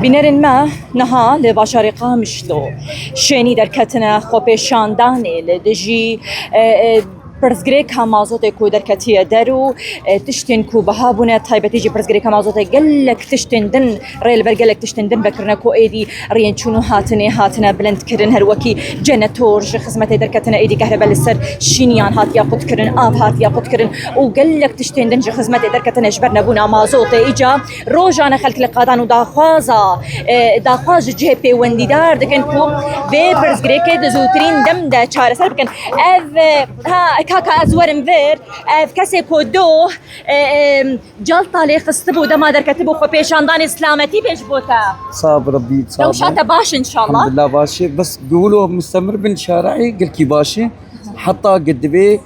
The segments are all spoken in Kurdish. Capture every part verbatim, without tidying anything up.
Bînerên me niha li bajarê Qamişlo şênî derketine xwepêşandanê li dijî, e, e, pirsgirêka mazotê ku derketiye der û, e, tiştên ku biha bûne, taybetî jî pirsgirêka mazotê gelek tiştên din rê li ber gelek tiştên din vekirine ku êdî rêyên çûn û hatinê hatine bilindkirin, her wekî jenetor ji xizmetê derketine, êdî kehrebe li ser şîniyan hatiye qutkirin, av hatiye qutkirin û gelek tiştên din ji xizmetê derketine ji ber nebûna mazotê. Îca rojane xelk li qadan û daxwaza, e, daxwaz ji cihê pêwendîdar dikin ku vê pirsgirêkê di zûtirîn dem de çareser bikin. Ev, e, ha, kaka ez werim vir, ev kesê ku doh, e, e, Calta lê xistibû, dema derketibû xwepêşandanê, silametî bê ji bo te. Sağ ol Rabbi, sağ ol. Rewşa te baş inşallah. Elhamdülillah baş e. Bes bi wilo mustemir bin şarayê gelkî baş e. Heta ki divê,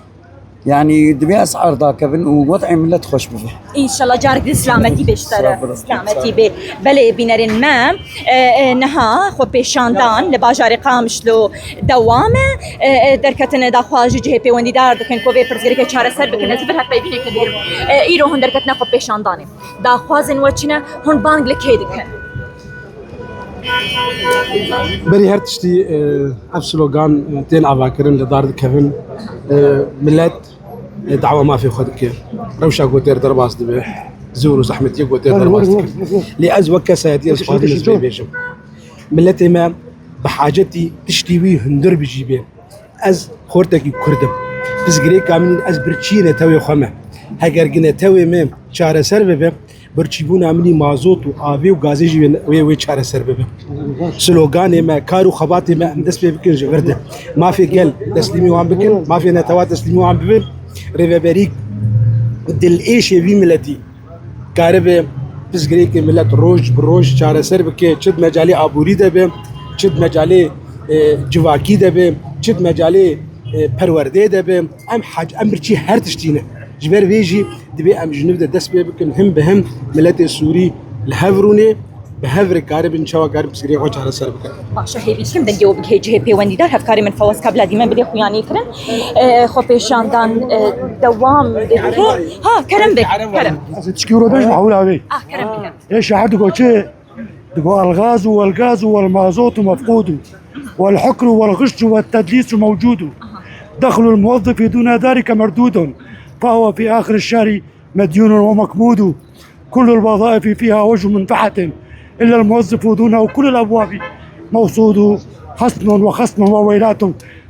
yani divê esar dakevin û wed'ê millet xweş bibe. İnşallah carek din silametî bê ji te re. Sağ ol Rabbi, sağ ol. Silametî bê. Belê bînerên me. E, e, niha xwepêşandan li bajarê Qamişlo dewam e. E, e, derketine daxwaz ji cihê pêwendîdar dikin ku vê pirsgirêkê çareser bikin. Ez vir hevpeyvînekê bêrim. E, îro hûn derketine xwepêşandanê. Daxwazên we çi ne? Hûn bang li kê dikin? Berî her tiştî, e, ev slogan, e, tên avakirin, li dar dikevin. E, millet e, dawa mafê xwe dike. Rewşa ku têr derbas dibe, zor û zehmetiyê ku têr derbas dike. Lê ez wek kesayetî ez xwazim ez vê bêjim. Miletê me bi hacetî tiştî wî hundir bijî bê. Ez xortekî Kurd im. Pirsgirêka min ez birçiyê netewê xwe me. Heger ki netewê me çareser bibe, birçîbûna min î mazot û avê û gazê jî wê, wê, wê çareser bibe. Sloganê me, kar û xebatê me em dest pê bikin ji vir de. Mafê gel teslîmî wan bikin, mafê netewa teslîmî wan bibin. Rêveberî dilêşê vî miletî karibe pirsgirêkê milet roj bi roj çareser bike, çi di mecalê aborî de be, çi di mecalê, e, civakî de be, çi di mecalê, e, perwerdeyê de be. Em hac-, em birçî her tiştî ne. Ji ber vê jî divê em ji nû de dest pê bikin, him bi him miletê Sûrî li hev rûnê, bi hev re karibin, çawa karin pirsgirêkê xwe çareser bikin. Baş e, hêvî dikim dengê we bigihê cihê pêwendîdar, hevkarê min Fewaz Kabla dîmen bidê xuyanî kirin. E, xwepêşandan, e, dewam dike. Ha, kerem bik, kerem. Ez tişkî wilo bêjim, hewla wê. Ah, kerem bike. Ê şair digo çi? Digo, الغاز والغاز والمازوت مفقود، والحكر والغش والتدليس موجود. دخل الموظف دون ذلك مردود، فهو في آخر الشهر مديون ومقمود. كل الوظائف فيها وجه منفحة، إلا الموظف دونه كل الأبواب موصود. خصم وخصم وويلات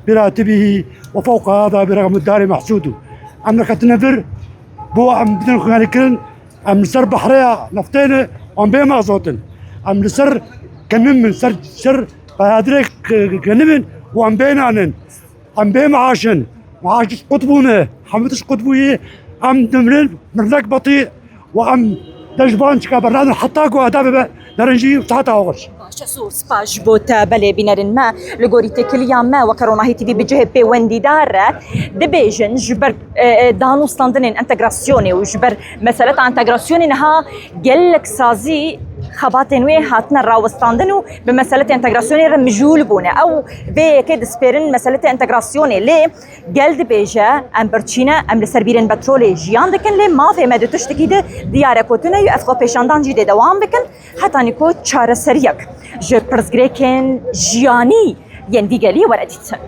براتبه، وفوق هذا برغم الدار محسود. Em neketine vir, bo em bidin xuyanîkirin, em li ser behreya neftê ne, em bê mazot in. Em li ser genim in, ser, ser beyadirê ge-, genim in û em bê nan in. Em bê maaş in. Maaş tişt qut bûne. Hemû tişt qut bûyî. Em dimrin, mirnek betî û em dej van çika bernadin heta ku eda bibe nerincî û seheta xweş. Baş e, zor spas ji bo te. Belê bînerên me, li gorî têkiliya me weke Ronahî T V bi cihê pêwendîdar re dibêjin ji ber, e, e, danûstandinên entegrasyonê û ji ber meseleta entegrasyonê niha gelek sazî xebatên wê hatine rawestandin û bi meseletê entegrasyonê re mijûl bûne. Ew vê yekê dispêrin meseletê entegrasyonê, lê gel dibêje, em birçî ne, em li ser bîrên petrolê jiyan dikin, lê mafê me di tiştekî de diyar e ku tune ye, ev xwepêşandan jî dê dewam bikin, hetanî ku çareseriyek ji pirsgirêkên jiyanî yên vî gelî were dîtin.